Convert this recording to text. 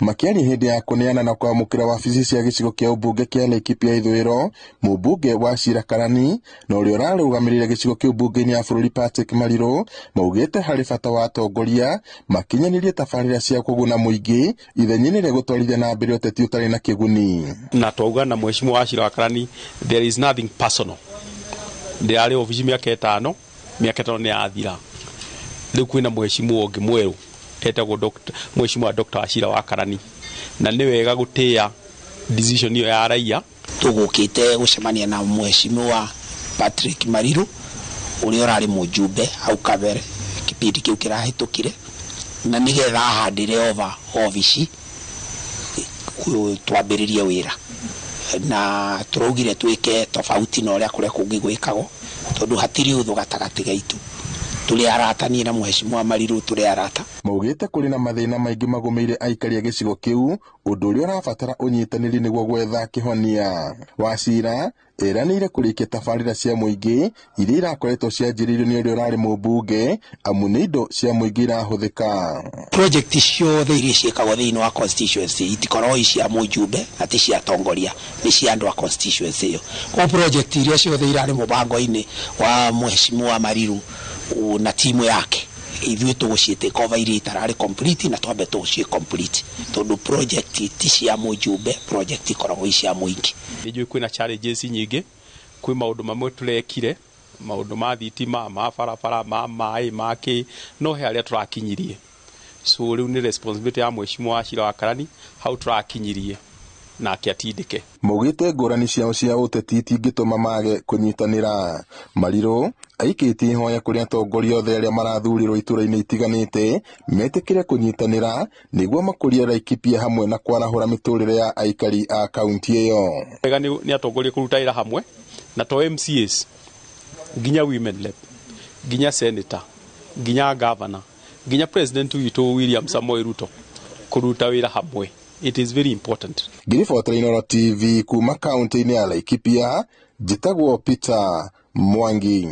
Makĩaria hĩndĩ ya kũneana na kwamũkĩra wabici cia gĩcigo kĩa ũmbunge kĩa Laikipia Ithũĩro, mũmbunge Wachira Karani na ũrĩa ũrarũgamĩrĩire gĩcigo kĩu mbunge-inĩ ya bũrũri Patrick Mariru maugĩte harĩ bata wa atongoria makinyanĩrie tabarĩra cia kũguna mũingĩ ithenya-inĩ rĩa gũtwarithia na mbere ũteti ũtarĩ na kĩguni. Na twauga na mheshimiwa Wachira wa Karani, there is nothing personal. Ndĩrarĩ obici mĩaka 5, mĩaka 5 nĩ yathira. Rĩu kwĩna mheshimiwa ũngĩ mwerũ etagwo mheshimiwa Dr. Wachira wa Karani, na nĩ wega gũtĩĩa decision ĩyo ya raia. Tũgũkĩte gũcemania na mheshimiwa Patrick Mariru ũrĩa ũrarĩ mũjumbe hau kabere kĩpindi kĩu kĩrahĩtũkire, na nĩgetha ahandĩre over obici twambĩrĩrie wĩra, na tũraugire twĩke tofauti na ũrĩa kũrĩa kũngĩ gwĩkagwo, tondũ hatirĩ ũthũ gatagatĩ gaitũ. Tũrĩ arata, niĩ na mheshimiwa Mariru tũrĩ arata. Maugĩte kũrĩ na mathĩna maingĩ magũmĩire aikari a gĩcigo kĩu, ũndũ ũrĩa ũrabatara ũnyitanĩri nĩguo gwetha kĩhonia. Wachira eranĩire kũrĩkia tabarĩra cia mũingĩ iria irakoretwo cianjĩrĩirio nĩ ũrĩa ũrarĩ mũmbunge, amu nĩ indo cia mũingĩ irahũthĩka. Project ciothe iria ciĩkagwo thĩinĩ wa constituency itikoragwo i cia mũjumbe na ti cia atongoria, nĩ cia andũ a constituency ĩyo. Koguo project iria ciothe irarĩ mũbango-inĩ wa mheshimiwa Mariru na timu yake, ithuĩ tũgũciĩtĩka over iria itararĩ complete na twambe tũciĩ complete, tondũ project ti cia mũjumbe, project ikoragwo i cia mũingĩ. Nĩ njũĩ kwĩna challenges nyingĩ, kwĩ maũndũ mamwe tũrekire, maũndũ ma thitima, ma barabara, ma maĩ, ma kĩ, no he harĩa tũrakinyirie. So rĩu nĩ responsibility ya mheshimiwa Wachira wa Karani hau tũrakinyirie nake atindĩke. Maugĩte ngũrani ciao cia ũteti itingĩtũma mage kũnyitanĩra. Mariru aikĩtie ihoya kũrĩ atongoria othe arĩa marathurirwo itũra-inĩ itiganĩte metĩkĩre kũnyitanĩra nĩguo makũrie Laikipia hamwe na kwarahũra mĩtũrĩre ya aikari a kaunti ĩyo. Wega nĩ atongoria kũruta wĩra hamwe na to MCAs, nginya women rep, nginya senator, nginya governor, nginya president witũ William Samoei Ruto kũruta wĩra hamwe. It is very important. Ngĩribotera Inooro TV kuma kaunti-inĩ ya Laikipia, njĩtagwo Peter Mwangi.